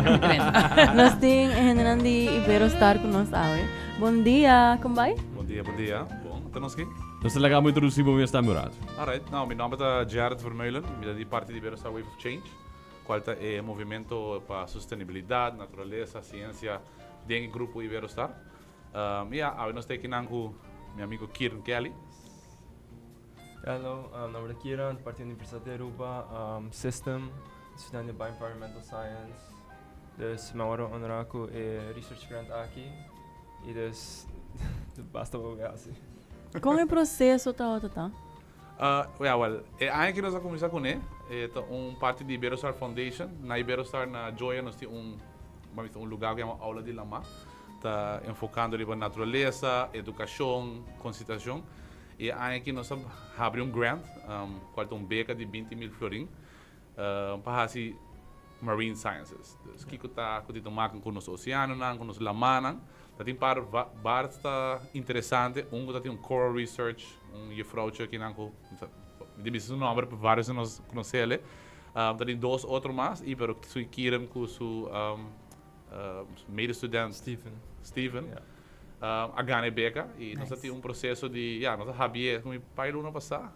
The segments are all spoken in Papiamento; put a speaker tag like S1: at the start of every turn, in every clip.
S1: Nos tin hendenan di Iberostar ku nos awe. Bon dia, kon bai?
S2: Bon dia, bon dia. Bon, ta nos ki?
S3: Nos ta laga bo introduci bo mes tambe un rato.
S2: Alright, nou, mi nomber ta Gerrit Vermeulen, mi ta di parti di Iberostar Wave of Change, cual ta e movimento pa sostenibilidad, naturalesa, ciencia den e grupo Iberostar. Ya, awe nos ta akinan ku mi amigo Kieran Kelly.
S4: Hello, mi nomber ta Kieran, di parti di Universidad di Aruba, System, estudiante di Bioenvironmental Science. Dus mi a wòrdu honrá ku e research grant aki i dus basta bo wea hasi.
S1: Kon e proseso tabata ta?
S2: Ya, wèl, e aña ki nos a kuminsá kuné, e ta un parti di Iberostar Foundation. Na Iberostar na Joya nos tin un, bo a bisa, un lugá ku yama Aula di Lamá. Ta enfokando riba naturalesa, edukashon, konsitashon. E aña aki nos a habri un grant, cual ta un beca di 20.000 florin, pa haci marine sciences. Dus kico ta cu tin te maken cu nos oceanonan, cu nos lamanan. Ta tin par basta interesante, un cu ta tin un coral research, un juffrouwtje akinan cu, mi ta bisa su nomber pero varios di nos conocele. Ta tin dos otro mas, y pero su Kiran cu su medestudent
S4: Steven.
S2: Steven. A gana e beka y nos a tin un proceso di, ya, nos a habié mi pai luna pasá.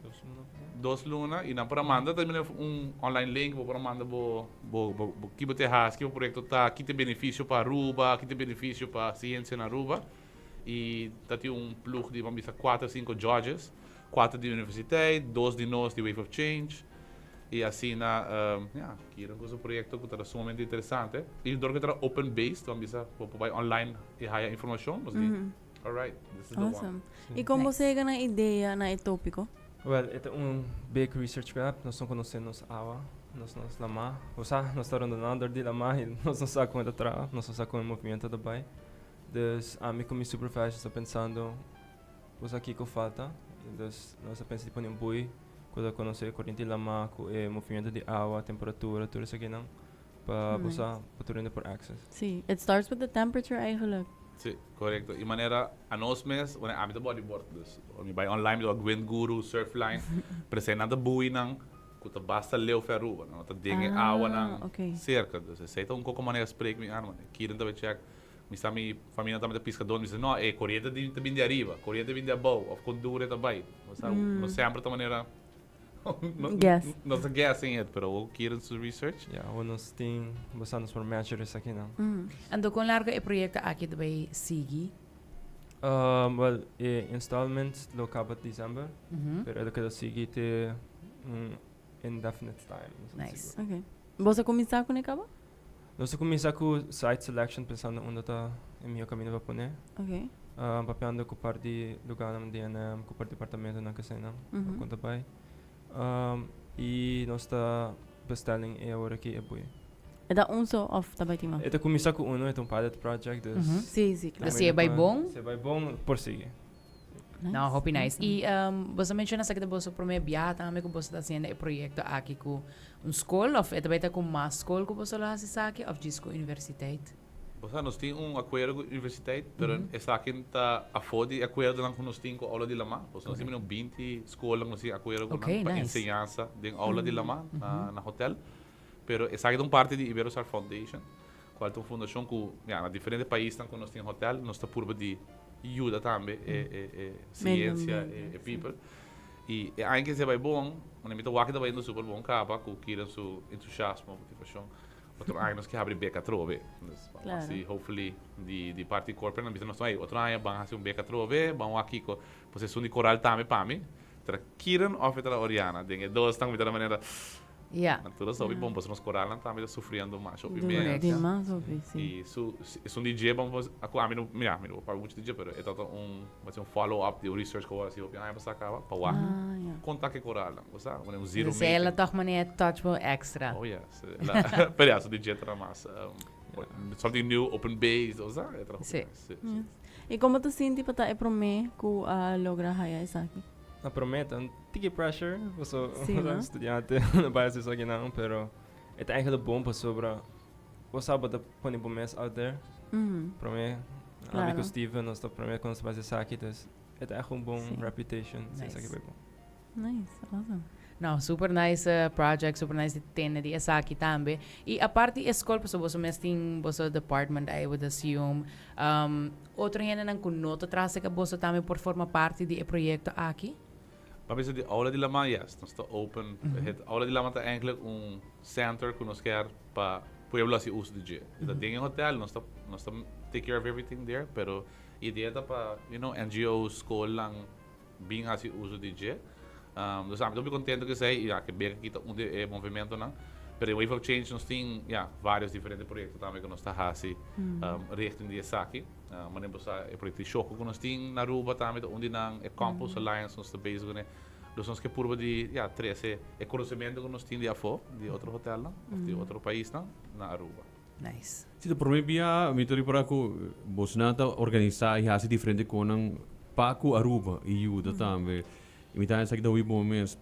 S4: 2 luna pasá.
S2: 2 luna y nan por a manda también un online link, bo por a manda bo bo bo bo ki bo te hasi, ki bo proyecto ta, ki ta e beneficio pa Aruba, ki ta e beneficio pa ciencia na Aruba. Y ta tin un ploeg di, ban bisa, cuater, cinco judges, cuater di universiteit, dos di nos di Wave of Change. Y asina, ya, kier un proyecto cu ta sumamente interesante. Y door cu ta open based, ban bisa, bo por bay online y haya informacion, nos di, alright, this is the one.
S1: Awesome. Y con bo yega na idea na e topico?
S4: Well, e ta un big research grant. Nos no conoce nos awa, nos lama. O sea, nos ta rondona door di lama y nos no sa con e ta traha, nos no sa con e movimiento ta bay. Dus ami cu mi supervisor ta pensando, bo sa kico falta? Dus nos a pensa di pone un bui cu ta conoce e corriente di lama cu e movimiento di awa, temperatura, tur esakinan pa bo sa pa tur hende por access.
S1: Sí, it starts with the temperature eigenlijk.
S2: Sí, correcto. Y manera anos mes, bueno, ami ta bodyboard, dus mi bay online, mi ta wak Windguru, Surfline, pero esei nan ta buinan cu ta basta leu fe Aruba, nan no ta den e awanan cerca. Dus esei ta un poco manera spreek mi aan, man. Kieren ta bay check. Mi sa mi famia tambe ta piscador, mi bisa no, e coriente ta bin di ariba, coriente ta bin di abou, of con dure ta bay. O sea, no semper ta manera
S1: Guess.
S2: Nos ta guessing it, pero awor kier su research.
S4: Ya, awor nos tin basa nos por measure esakinan.
S5: Anto con largo e proyecto aki ta bay sigui?
S4: Well, e installment lo caba december, pero e lo keda sigui te un indefinite time.
S5: Nice.
S1: Okay. Boso a cuminsa con e caba?
S4: Nos a cuminsa cu site selection pensando unda ta e miho caminda pa pone. Papiando cu par di lugarnan DNM, cu par departamentonan kesenan pa con ta bay. Y nos ta bestelling e awor aki e bui.
S1: E ta un so of ta bay tin mas?
S4: E ta cuminsa cu uno, e ta un pilot project dus.
S1: Si, si, claro.
S5: Dus si e bay bon?
S4: Si e bay bon, por sigui.
S5: No, hopi nice. Y boso a menciona esaki ta boso prome biaha tambe cu boso ta haciendo e proyecto aki cu un school of e ta bay ta cu mas school cu boso lo haci esaki of djis cu universiteit?
S2: Bo sa, nos tin un acuerdo cu universiteit, pero esaki ta afo di e acuerdonan cu nos tin cu Aula di Lama. Nos tin menos 20 scolnan cu nos tin acuerdo cu nan pa enseñansa den Aula di Lama na hotel. Pero esaki ta un parti di Iberostar Foundation, cual ta un fundacion cu, ya, na diferente paisnan cu nos tin hotel, nos ta purba di yuda tambe e ciencia, e people. Y e aña ke bay bon, mi ta wak ta bayendo super bon caba cu kiren su entusiasmo, motivacion. Otro aña nos ke habri beca atrobe. Dus vamos haci hopefully di parti corporate nan bisa nos, hey, otro aña ban haci un beca atrobe, ban wak kico. Pues esun di coral tambe pa mi. Tra Kiren of tra Oriana, den e dos tan mi ta na manera. Nan tur a sobi bon, pasobra nos coralnan tambe ta sufriendo masha hopi mes.
S1: Dimas hopi, si.
S2: Y su, esun di dje, bamos a cu ami no, mira, mi no por papia mucho di dje, pero e tabata un, bo haci un follow up di un research cu bo a haci hopi aña pasa caba, pa wak con ta cu e coralnan, bo sa, un zero
S5: Entonces el a
S2: making.
S5: toch manera touch bo extra.
S2: Oh yes, pero ya, su di dje ta mas, something new, open base, bo sa, e ta hopi nice, si, si.
S1: Y con bo ta sinti pa ta e prome cu a logra haya esaki?
S4: Na prome ta un tiki pressure, paso un studiante no bai haci esakinan, pero e ta eigenlijk bon pasobra bo sa bo ta pone bo mes out there. Prome ami cu Steven nos ta prome cu nos ta bai haci esaki, dus e ta echt un bon reputation si esaki bai bon.
S1: Nice, awesome.
S5: No, super nice project, super nice di tende di esaki tambe. Y aparte di e school, pasobra boso mes tin boso department, I would assume. Otro hendenan cu no ta traha cerca boso tambe por forma parti di e proyecto aki?
S2: Pa bisa di Aula di Lama, yes, nos ta open. Het Aula di Lama ta eigenlijk un center cu nos kier pa pueblo haci uso di dje. E ta den e hotel, nos ta nos ta take care of everything there, pero idea ta pa, you know, NGO's, scolnan bin haci uso di dje. Dus ami ta hopi contento cu esey y ya ke bek aki ta un di e movimentonan. Pero den Wave of Change nos tin, ya, varios diferente proyecto tambe cu nos ta haci richting di esaki. Manera bo sa e proyecto di Shoko cu nos tin na Aruba tambe ta un di nan, e Compost Alliance nos ta bezig cune. Dus nos ke purba di, ya, trece e conocemento cu nos tin di afo, di otro hotelnan of di otro paisnan na Aruba.
S5: Nice.
S3: Si ta prome bia mi ta ripara cu bosnan ta organisa y haci diferente conan pa cu Aruba y yuda tambe. Y mi ta haya esaki ta hopi bon mes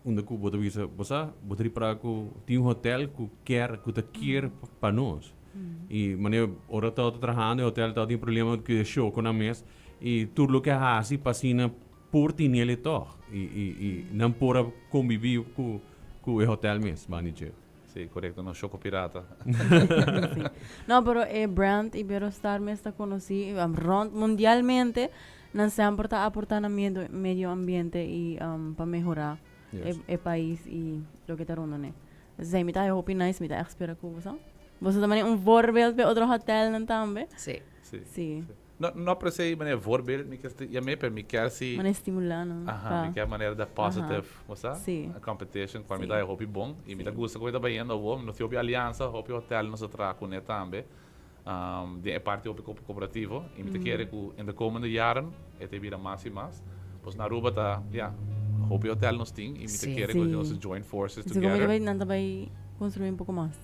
S3: unda cu bo ta bisa bo sa bo ta ripara cu tin un hotel cu kier cu ta kier pa nos. Y manera ora tabata trahando e hotel tabatin problema cu e shoconan mes y tur loke a haci pa asina por tinele tog y y y nan por a convivi cu cu e hotel mes banda di dje.
S2: Sí, korekto, nos shoko pirata.
S1: Sí. No, pero e brand Iberostar mes ta konosí rond mundialmente. Nan semper ta aportá na medio, medio ambiente i pa mehorá e, e pais i loke ta rondó ne. Esei mi ta haña hopi nice, mi ta ègt spera ku boso. Boso ta manera un voorbeeld p'e otro hotelnan tambe.
S5: Sí.
S2: Sí.
S1: Sí.
S2: No, no per se manera voorbeeld mi kier yam'é, pero mi kier si.
S1: Manera stimulá nan.
S2: Aha, mi kier manera da positive, bo sa?
S1: Sí.
S2: Competition, cual mi ta haña hopi bon. I mi ta gusta cu e ta bayendo awor. Nos tin hopi aliansa, hopi hotel nos ta traha cune tambe. Den e parti hopi cooperativo. I mi ta kere cu in de komende jaren e ta bira mas i mas. Pues na Aruba ta, ya, hopi hotel nos tin i mi ta kere cu nos join forces together.
S1: Nan ta bay construi un poco mas.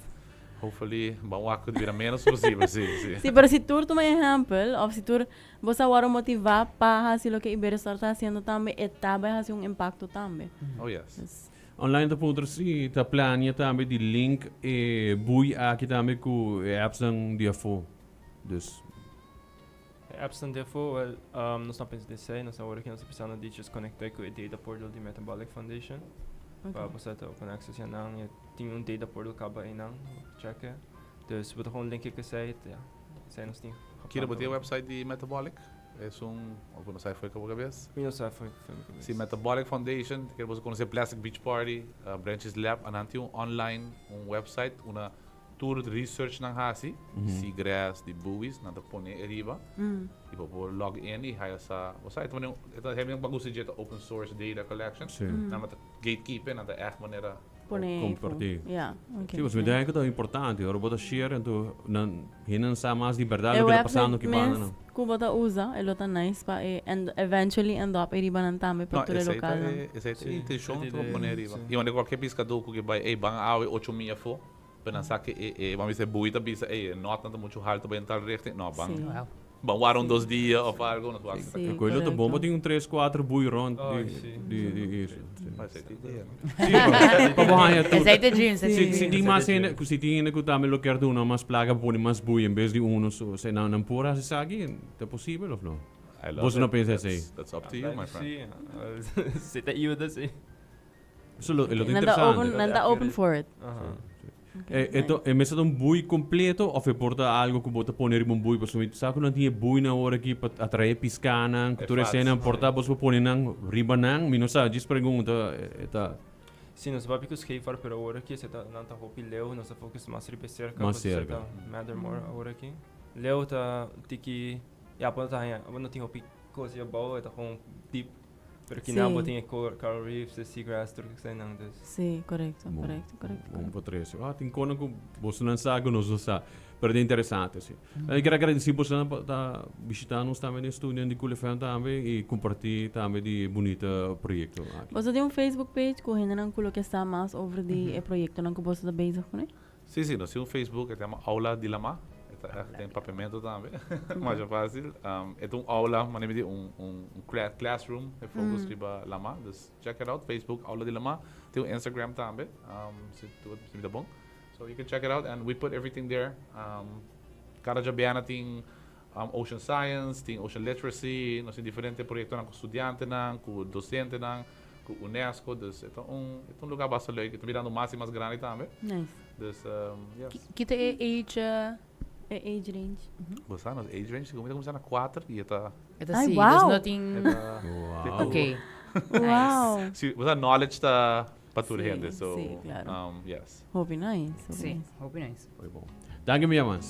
S2: Hopefully, ban wak ku bira menos posibel, si, si.
S1: Si, pero si tur tuma ehempel, of si tur bo sa wòrdu motivá pa hasi loke Iberostar ta hasiendo tambe, e ta bai hasi un impakto tambe.
S2: Oh yes.
S1: Dus.
S3: Online ta puntra si ta plania tambe di link e bui aki tambe ku e appsnan di afó. Dus.
S4: E appsnan di afó, wel, nos no a pensa di esei, nos awor aki nos ta pensando di just konektá ku e data portal di Metabolic Foundation. Pa bo sa ta open access ya nan. Tin un data portal caba eynan, check e. Dus bo ta gewoon link e esey, ja, esey nos tin.
S2: Kira, bo tin e website di Metabolic? Esun, of bo no sa foi ka bo cabes?
S4: Mi no sa foi foi mi cabes.
S2: Si, Metabolic Foundation, kere boso conoce Plastic Beach Party, Branches Lab, anan tin un online, un website unda tur research nan haci, seagrass, di buoys, nan ta pone eriba, y bo por log in y haya sa, bo sa, e ta manera, e ta hebe un bagusi dje ta open source data collection, nan no ta gatekeep, nan ta echt manera.
S1: Pone
S3: Comparti.
S1: Ja, ok.
S3: Sí, pasobra mi ta haña ku ta importante. Ora bo ta share anto nan hendenan sa mas di bèrdat
S1: E
S3: loke ta pasando
S1: website
S3: aki banda
S1: mes
S3: nan.
S1: ku bo ta usa e lo ta nice pa e end eventually end up e riba nan tambe pa
S2: No,
S1: tur e
S2: esei ta
S1: lokalnan.
S2: e, esei ta e
S4: Sí,
S2: intenshon
S4: esei ta
S2: ku bo pone
S4: idea,
S2: riba.
S4: sí.
S2: I wanneer kualke piskadó ku ke bai, ey ban awe ocho mia afó, pero nan sa ke e, e, ban bisa e bui ta bisa, ey e nòtnan ta muchu haltu bai den tal richting, no, ban.
S1: Sí.
S5: Wow.
S2: Ban wara un dos dia of algo, nos wak.
S1: Sí,
S3: Cu lo ta bon pa tin un tres cuatro bui rond
S4: Ay,
S3: di
S4: sí.
S3: di di isla. Sí.
S2: Ma esei ta idea, no?
S3: Sí, pa pa bo haña tur.
S5: Esei ta dream, esei ta
S3: Si
S5: dream.
S3: si tin mas
S4: Esei ta
S3: hende,
S4: dream.
S3: cu si tin hende cu tambe lo kier duna mas placa pa pone mas bui en bes di uno so, esei nan nan por haci esaki? Ta posibel of no?
S2: I love
S3: Boso no
S2: it.
S3: pensa
S2: That's-
S3: esei?
S2: That's up to you, my friend.
S4: Sí, si ta yuda, sí.
S3: Eso lo, lo ta
S1: Nan ta open,
S3: interesante.
S1: nan ta open for it.
S4: Aha.
S3: E, e, to, e mester ta un bui completo of e por ta algo cu bo ta pone riba un bui? Pasobra mi sa cu nan tin e buinan awor aki pa atrae piscanan, cu
S2: E
S3: tur
S2: fats,
S3: eseinan por ta
S2: sí.
S3: boso por pone nan riba nan. Mi no sa, djis pregunta, e, e ta
S4: Sí, nos papia cu scheepvaart, pero awor aki esei ta, nan ta hopi leu, nos ta focus mas riba e cerca,
S3: Mas
S4: pasobra esei
S3: cerca.
S4: ta matter more awor aki. Leu ta tiki, ya, bo no ta haña, bo no tin hopi cos di abao, e ta gewoon diep. Pero ki nan bo tin e coral reefs, e seagrass, tur eseinan, dus.
S1: Sí, korekto,
S3: Bon,
S1: korekto, korekto,
S3: bon
S1: korekto.
S3: Patricio. Ah, tin konan ku bosonan sa ku nos no sa. Pero ta interesante, sí. Mi kier a gradisí bosonan pa ta bishitá nos tambe den studio di Cool FM tambe i kompartí tambe di e bunita proyekto aki.
S1: Boso tin un Facebook page ku hendenan ku lo ke sa mas over di e proyektonan ku boso ta bezig kuné?
S2: Sí, sí, nos tin un Facebook, e ta yama Aula di Lamá. E ta echt den papiamento tambe, masha fácil. E ta un aula, manera mi di, un, un, un classroom, e focus riba lamá. Dus check it out, Facebook Aula di Lamá. Tin un Instagram tambe, si tu, si mi ta bon. So you can check it out and we put everything there. Kada djabièrnè tin Ocean Science, tin Ocean Literacy, nos tin diferente proyectonan cu studiantenan, cu docentenan. Cu UNESCO, dus e ta un, e ta un lugar basta leuk. E ta mirando mas y mas grandi tambe.
S1: Nice.
S2: Dus, yes.
S5: Ki ta e age?
S1: E age range.
S2: Bo sa nos age range, segun mi ta cuminsa na cuater y e ta.
S5: E ta
S1: Ay,
S5: si, dus
S1: wow.
S5: no tin.
S2: E ta.
S3: Wow.
S5: Ok.
S1: Wow.
S2: Si, bo sa knowledge ta pa tur
S1: Si,
S2: hende, so,
S1: si, claro.
S2: yes.
S1: Hopi nice, hopi
S5: Si,
S1: nice.
S5: hopi nice.
S3: Hopi bon. Danki mi amans.